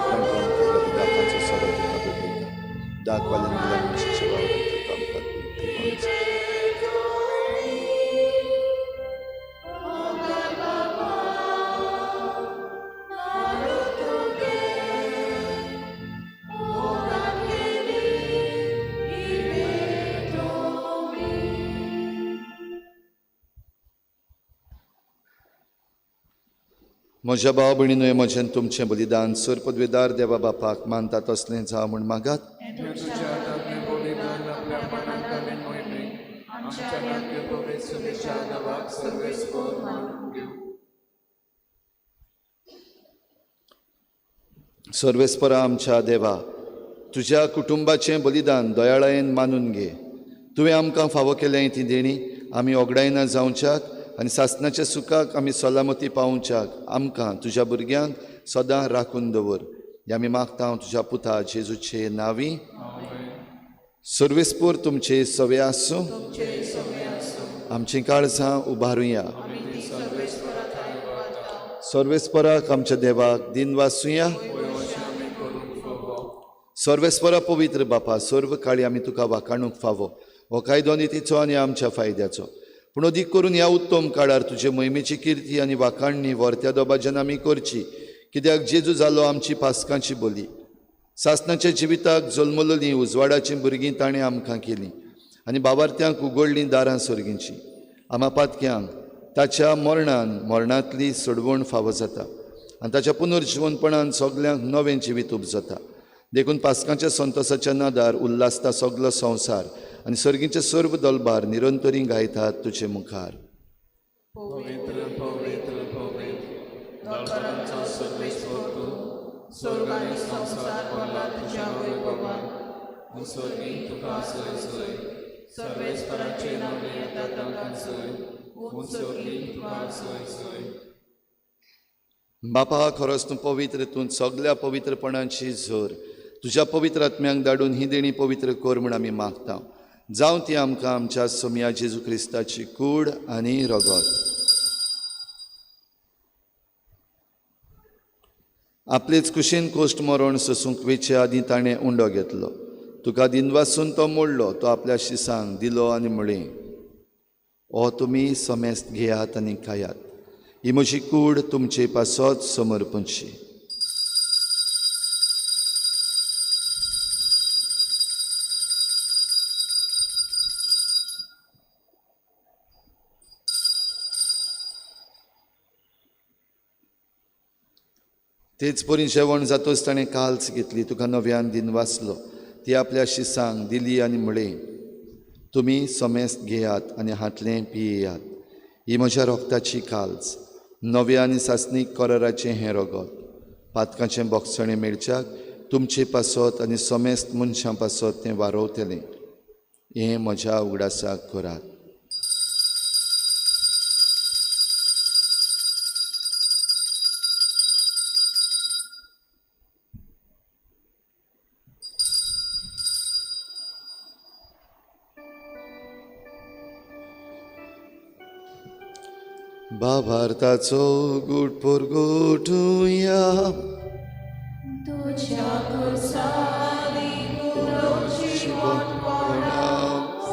म्हज्या भाव भयणीनूय म्हजें तुमचें बलिदान सर पदवेदार देवा बापाक मानता तसलें जावं म्हूण मागात. सर्वेस्परा आमच्या देवा, तुज्या कुटुंबाचें बलिदान दयाळायेन मानून घे. तुवें आमकां फावो केलें ती देणी आमी ओगडायना जावच्याक आनी सासणाच्या सुखाक आमी सलामती पावोवच्याक आमकां तुज्या भुरग्यांक सदां राखून दवर. हें आमी मागता तुज्या पुता जेजूचे नांवी. सर्वेस्पोर तुमचे सवे आसूं. आमचीं काळजां उबारुया. सर्वेस्पराक आमच्या देवाक दिन वासुया. सर्वेस्परा पवित्र बापा, सर्व काळी आमी तुका वाखाणूंक फावो. हो कायदो नितीचो आनी आमच्या फायद्याचो, पूण अदीक करून ह्या उत्तम काळार तुजे मोहिमेची किर्ती आनी वाखाणणी व्हरत्या दोबाज्यान आमी करची. कित्याक जेजू जालो आमची पास्कांची बोली. सासणाच्या जिविताक जल्मलोलीं उजवाडाचीं भुरगीं ताणें आमकां केलीं आनी बाबार्थ्यांक उगडलीं दारां सर्गींचीं. आमा पातक्यांक ताच्या मरणान मरणांतली सोडवण फावो जाता आनी ताच्या पुनर्जिवनपणान सगल्यांक नवें जिवीत उपजता. देखून पास्कांच्या संतोसाच्या नादार उल्हासता सगलो संवसार आनी सर्गीचे सर्व दलबार निरंतरी गायतात तुजे मुखार. पवित्र पवित्र पवित्र दलबारांचो सर्वेस्पर तूं, स्वर्ग आनी संवसार भरला तुज्या वैभवान. उंचोगी तुका सोय सोय, सर्वेस्पराचे नांवे येता तांकां सोय, उंचोगी तुका सोय सोय. बापा, खरोच तूं पवित्र, तूं सगल्या पवित्रपणाची झर. तुज्या पवित्र आत्म्यांक धाडून ही देणी पवित्र कर म्हूण आमी मागता. जावं ती आमकां आमच्या सोमया जेजू क्रिस्ताची कूड आनी रगत. आपलेच कुशीन कोश्ट मरण सोसूंक वेचे आदीं ताणें उंडो घेतलो. तुका दिनवासून तो मोडलो, तो आपल्या शिसांक दिलो आनी म्हळें, ओ तुमी समेस्त घेयात आनी खायात, ही म्हजी कूड तुमचे पासत समर्पणची. तेच परी जेवण जातोच ताणें काल्स घेतली, तुका नव्यान दिन वाचलो, ती आपल्या शिसांक दिली आनी म्हळें, तुमी समेस्त घेयात आनी हांतलें पियेयात, ही म्हज्या रोगताची काल्स, नव्या आनी सासणीक कराराचें हें रगत. पातकाचें बोगसणें मेळच्याक तुमचे पासत आनी समेस्त मनशां पासत तें वारोवतलें. हें म्हज्या उगडासाक करात. भावार्थाचो गूट परगटुया.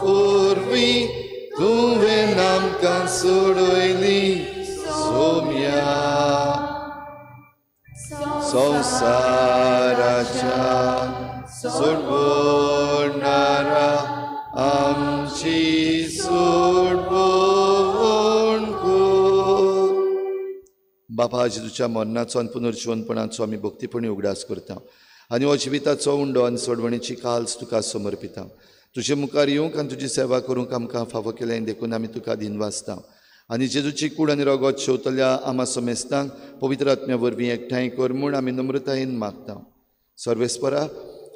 वरवीं तुवें आमकां सोडयली सोम्या संवसाराच्या सोडवणारा आमची सोडवण कर. बापा, जेजूच्या मरणाचो आनी पुनर्जिवनपणाचो आमी भक्तीपणी उगडास करता आनी हो जिविताचो उंडो आनी सोडवणीची काल्स तुका समर्पिता. तुजे मुखार येवंक आनी तुजी सेवा करूंक आमकां फावो केलें देखून आमी तुका दिनवासता. आनी जेजूची कूड आनी रगत शेवतल्या आमा समेस्तांक पवित्र आत्म्या वरवीं एकठांय कर म्हूण आमी नम्रतायेन मागता. सर्वेस्परा,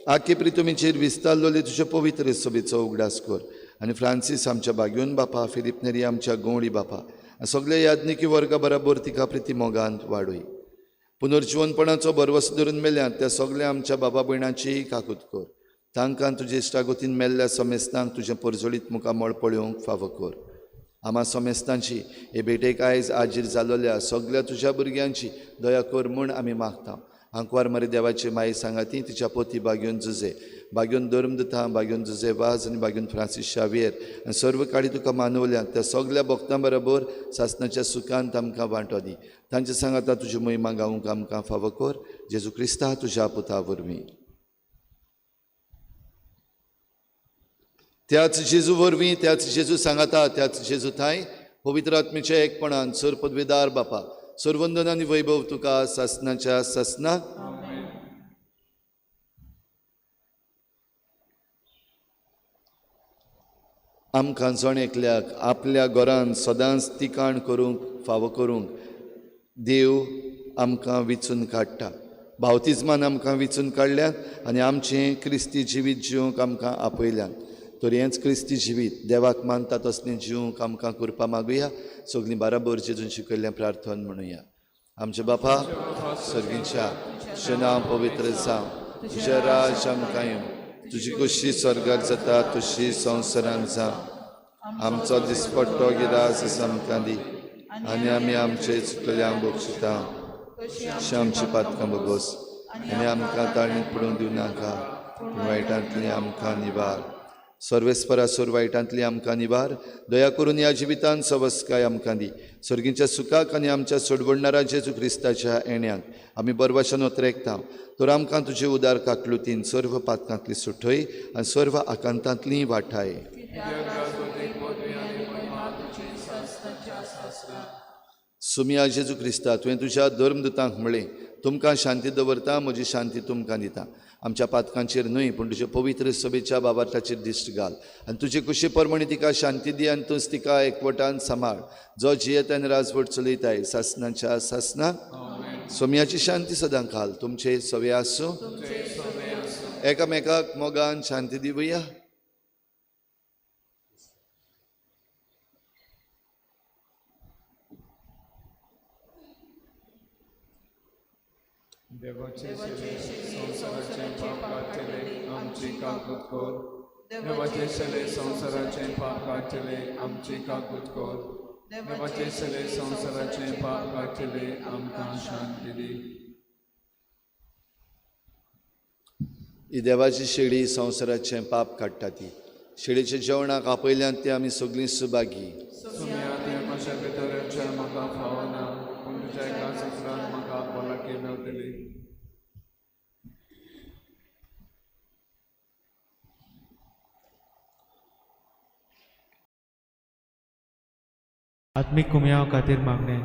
आखे प्रितुमीचेर विस्तारलेले तुजे पवित्र सभेचो उगडास कर आनी फ्रांसीस आमच्या बागयोन बापा, फिलीप नेरी आमच्या गवळी बापा आनी सगल्या याज्ञिकी वर्गा बराबर तिका प्रिती मोगांत वाडय. पुनर्जिवनपणाचो भरवसो धरून मेल्यात त्या सगल्या आमच्या बाबा भयणांचीय काकूत कर. तांकां तुजे इश्टागतीन मेल्ल्या समेस्तांक तुजें परजळीत मुखामळ पळोवंक फावो कर. आमा समेस्तांची हे भेटेक आयज आजीर जालोल्या सगल्या तुज्या भुरग्यांची दया कर म्हूण आमी मागता. आंकवार मारी देवाची माई सांगाती तिच्या पोती बागयोन जुजे, बागयोन धर्मदुता, बागयोन जुजे वाज आनी बागयोन फ्रांसीस शावियर आनी सर्व काळी तुका मानवल्या त्या सगल्या भक्तां बरोबर सासणाच्या सुखांत आमकां वांटो दी. तांचे सांगाता तुजी महिमा गावंक आमकां फावो कर. जेजू क्रिस्ता तुज्या पुता वरवीं. त्याच जेजू वरवीं, त्याच जेजू सांगाता, त्याच जेजू थांय पवित्र आत्मेच्या एकपणान सर पदवेदार बापा, सर्वंदन आनी वैभव तुका सासनाच्या सासना. आमकां जण एकल्याक आपल्या घरान सदांच तिकाण करूंक फावो करूंक देव आमकां विचून काडटा. बावतिज्मान आमकां विचून काडल्यात आनी आमचें क्रिस्ती जिवीत जिवंक आमकां आपयल्यात. तर हेंच क्रिस्ती जिवीत देवाक मानता तसलें जिवंक आमकां करपा मागुया. सगळीं बाराबर जेजून शिकयल्लें प्रार्थन म्हणुया. आमच्या बापा सर्गींच्या, तुजें नांव पवित्र जावं, तुजें राज आमकां येवं, तुजी खोशी स्वर्गाक जाता तशी संवसारांत जावं. आमचो दिसपट्टो गिरास आमकां दी आनी आमी आमचे चुकल्यांक बक्षिता, तशी आमची पातकां बगोस आनी आमकां ताळणीत पडूंक दिवं नाका, पूण वायटांतली आमकां निवार. सर्वेस्परा सोर वायटांतली आमकां निवार. दया करून ह्या जिवितान सवस्काय आमकां दी. सर्गींच्या सुखाक आनी आमच्या सोडवणणारा जेजू क्रिस्ताच्या येण्याक आमी बरवाशन ओतरेकता. तर आमकां तुजे उदार काकलुतीन सर्व पातकांतली सुठय आनी सर्व आकांतांतली वाठाय. सुमिया जेजू क्रिस्ता, तुवें तुज्या धर्मदूतांक म्हळें, तुमकां शांती दवरता, म्हजी शांती तुमकां दिता. आमच्या पातकांचेर न्हय पूण तुजे पवित्र सभेच्या बाबार्थाचेर दिश्ट घाल आनी तुजे कुशी प्रमाणे तिका शांती दी आनी तूंच तिका एकवटान सांबाळ, जो जियेत आनी राजवट चलयताय सासनाच्या सासना. सोम्याची शांती सदां खाल तुमचे सवे आसूं. एकामेकाक मोगान शांती दिवया. देवाचे शेले संवसाराचे पाप काडटले आमची काकूत कर. देवाचे शेले संवसाराचे पाप काडटले आमची काकूत कर. देवाचे शेले संवसाराचे पाप काडटले आमकां शांती दी. ही देवाची शेळी संवसाराचें पाप काडटा. ती शेळीच्या जेवणाक आपयल्यान ती आमी सगळीं सुभागी. सुम्या तुवें कशें भितर येवचें म्हाका फावना, पूण तुज्या एका सत्रान म्हाका भलायकी मेवतली. आत्मीक कुमयाव खातीर मागणें.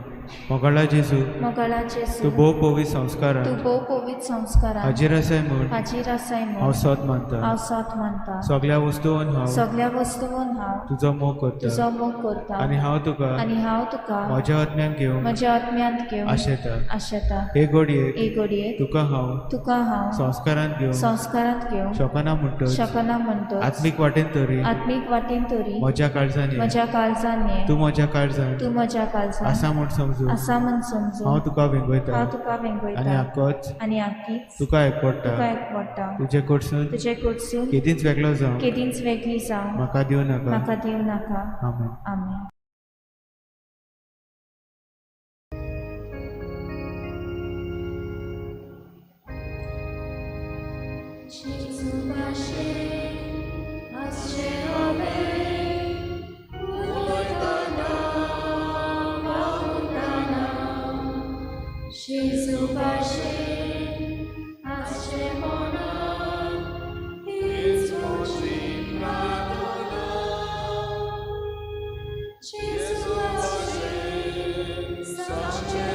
मोगाळा जेजू, मोगाळा जेजू, तूं भोव पवित्र संस्कारान तूं भोव पवित्र संस्कारान हाजीर आसाय म्हूण हाजीर आसाय हांव म्हूण सोद मानता. हांव सोद मानता. सगळ्या वस्तून हांव सगळ्या वस्तून हांव तुजो मोग करता तुजो मोग करता आनी हांव तुका आनी हांव तुका म्हज्या आत्म्यान घेवन म्हज्या आत्म्यांत घेवन आशेता. आशेता. हे घडयेक हे घडयेक तुका हांव तुका हांव संस्कारांत घेवन संस्कारांत घेवन शकना म्हणटच शकना म्हणटच आत्मीक वाटेन तरी आत्मीक वाटेन तरी म्हज्या काळजान ये. म्हज्या काळजान ये. तूं म्हज्या काळजान तूं म्हज्या काळजान आसा म्हूण समजून आसा म्हूण समजून हांव तुका वेंगयता हांव तुका आनी वेंगयता आकोच आनी आकीच तुका एकवडटा. तुका एकवडटा. तुजे कडसून तुजे कडसून केदींच वेगळो जावं केदींच वेगळी जावं म्हाका दिवं नाका. म्हाका दिवं नाका. आमेन. आमेन. Jesu Pashe,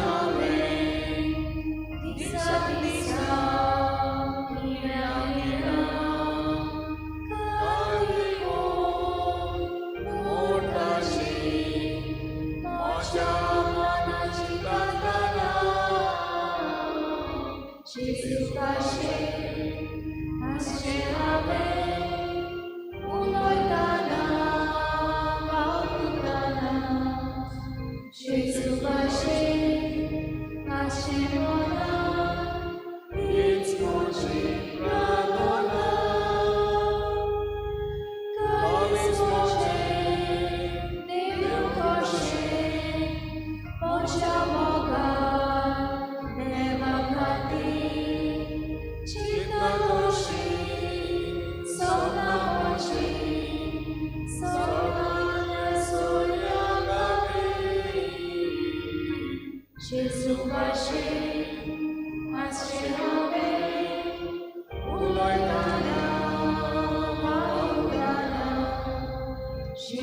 Ashe Mona.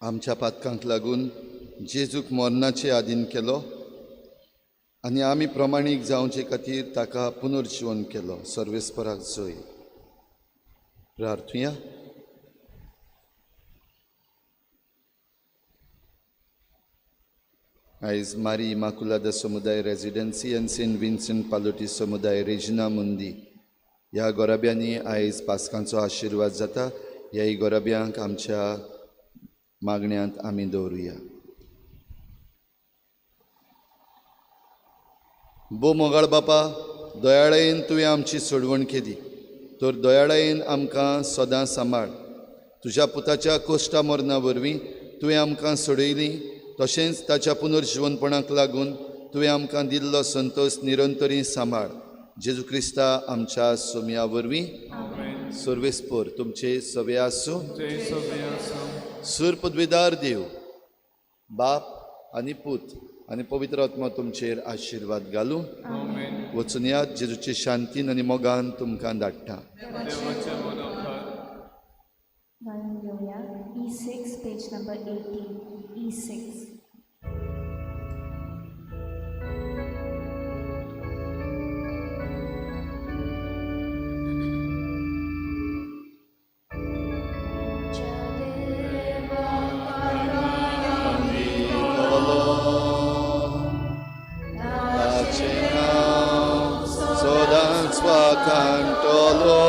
आमच्या पातकांक लागून जेजूक मरणाचे आदीन केलो आनी आमी प्रमाणीक जावचे खातीर ताका पुनर्जिवन केलो. सर्वेस्पराक जय. प्रार्थुया. आयज मारी इमाकुलादा समुदाय रेजिडेन्सी आनी सेंट विन्संट पालोटी समुदाय रेजिना मुंदी ह्या गोराब्यांनी आयज पास्कांचो आशिर्वाद जाता. ह्याय गोराब्यांक आमच्या मागण्यांत आमी दवरुया. भो मोगाळ बापा, दयाळायेन तुवें आमची सोडवण केली तर दयाळायेन आमकां सदां सांबाळ. तुज्या पुताच्या कोश्टा मरणा वरवीं तुवें आमकां सोडयली, तशेंच ताच्या पुनर्जिवनपणाक लागून तुवें आमकां दिल्लो संतोश निरंतरी सांबाळ. जेजू क्रिस्ता आमच्या सोमया वरवीं. सर्वेस्पोर तुमचे सवे आसूं. सूर पदवीदार देव बाप आनी पूत आनी पवित्र आत्मा तुमचेर आशिर्वाद घालूं. वचून यात जेजूचे शांतीन आनी मोगान तुमकां धाडटा. गायन घेवया E6 page number 18. E6. सदांच वाखाणटलो.